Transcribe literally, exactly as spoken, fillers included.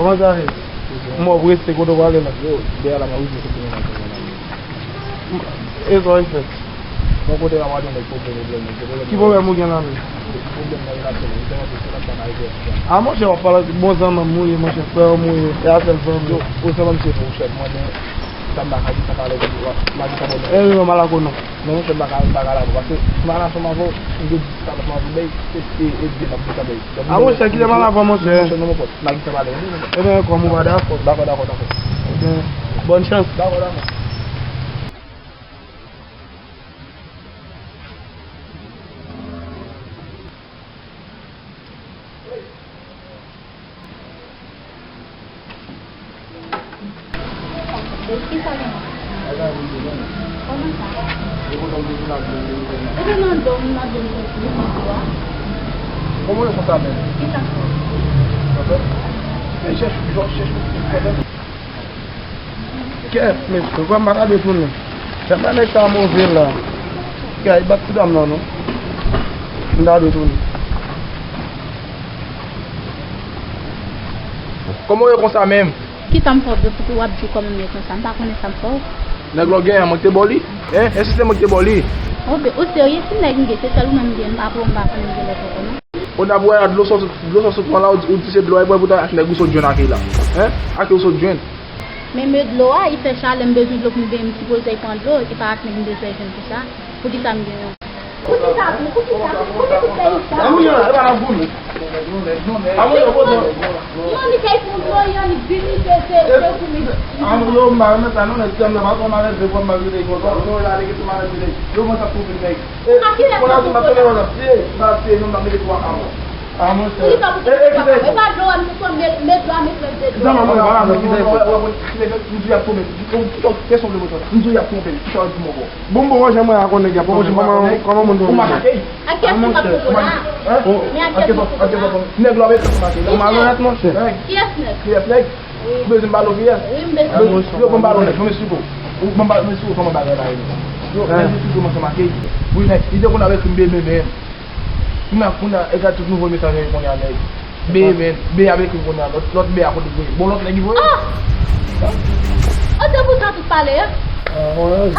Kòman sa ye? Mò prese, kote w prale la? Yo, dèyè la, m ap rive kote nou la. E sa w fè? Bon, kote la, m ap jwenn nèg pwoblèm, pwoblèm, pwoblèm. Ki pwoblèm ou gen la menm? Pwoblèm nan relasyon nou, se nan se nan sa ka rete. A monchè, w ap pale ak bon zanmi m ou ye, monchè, frè m ou ye, e a sèl zanmi. Yo, ou zanmi m se pou chèf mwen, men sa m pa ka di sa pale, m a di sa bon. E wi, non, m pa dakò non. Non, monchè, m pa ka, m pa ka la, paske si m pa ansanm avè w, m te di sa, m ap di bèy, e, e, e, m ap di sa bèy. A monchè, kite m al avan, monchè. Monchè, non, mon pòt, m a di sa pale, wi, non, mon pòt. Ebyen, kòm ou pa dakò. Dakò, dakò, dakò. Ebyen, bòn chans. Dakò, dakò. Kisa gen la? Kòman sa? Epi nan do m, nan do m, nan do m, nan do m. Kòman yo konsa menm? Kisa sa? Men chèch, chèch, chèch. Kèt, mesye, vwè m pa ka detounen. Tèlman nèg sa move la. Kay, bat ti dam nan non. M ta detounen. Kòman w ye konsa menm? Ki sa m fè w vre pou w ap di w kòman m ye konsa? M pa konnen sa m fè w. Nèg la w genyen an, mwen k te ba w li? Hein? Èske se mwen k te ba w li? Ou, ou serye? Si nèg m gen, se sèl ou menm m gen, m pa pou, m pa konnen m gen lòt ankò non. Ou n ap wè a dlo sa w sot, dlo sa w sot pran la, ou di, ou di se dlo a, e pou w ak nèg ou sot jwenn ak li la. Hein? Ak ki ou sot jwenn? Men, men dlo a, li fè chalè, m bezwen dlo pou m benyen, m sipoze pran dlo, e pa ak nèg m bezwen jwenn pou sa. Poukisa m gen yon? Poukisa pou, poukisa pou, poukisa pou peyi sa? Anmwey, e pa nan pou nou. Anmwey, yo pote. Yon li kay pou dlo, yon li vini, se, se, se pou mi. Anmwey, yo, m pa renmen sa, non, nèg, sa m nan pa twa malèze, vwè m maltrete konsa. Non, la, nèg, se malèze, nèg. Yo, mwen sa twouve, nèg. E, a ki lè pou la, se pa tande, non, non, se, ba, se, non, ba, mete twa a mò. A, monchè. Poukisa pou, e, e, e, e pa dlo a, m sot met, met dlo a, met lòt de dlo. Zanmi, mwen, wè, wè, wè, m di y ap twouve. Ou, ou, ou, kèsyon de moto. M di y ap twouve. Kisa w di m ankò? Bon, bon, Roger, mwen a konnen nèg la. Bon, Roger, kòman, kòman moun twouve? Ou makake? A kiyès ki pa twouve la? Hein? Men a kiyès ki pa twouve la? Nèg la, ou mete makake. Ou malonèt, monchè. Kiyès nèg? Kiyès nèg? Ou bezwen m pale w kiyès? Wi, m bezwen. Yo, ban m pale w nèg, ban m esplike w. Ou ban m pale, ban m esplike w kòman bagay la ye. Yo, ban m esplike w kòman sa make. Wi, nèg, li te konn ap ekri m B M M. Kounye a, kounye a, e gade tout nouvo mesaj yo kounye a, nèg. B M M, B ap ekri kounye a, lòt, lòt B a kote l voye. Bon, lòt nèg ki voye. Ah! Oh, se pou sa tout pale, hein? Ah, ouais.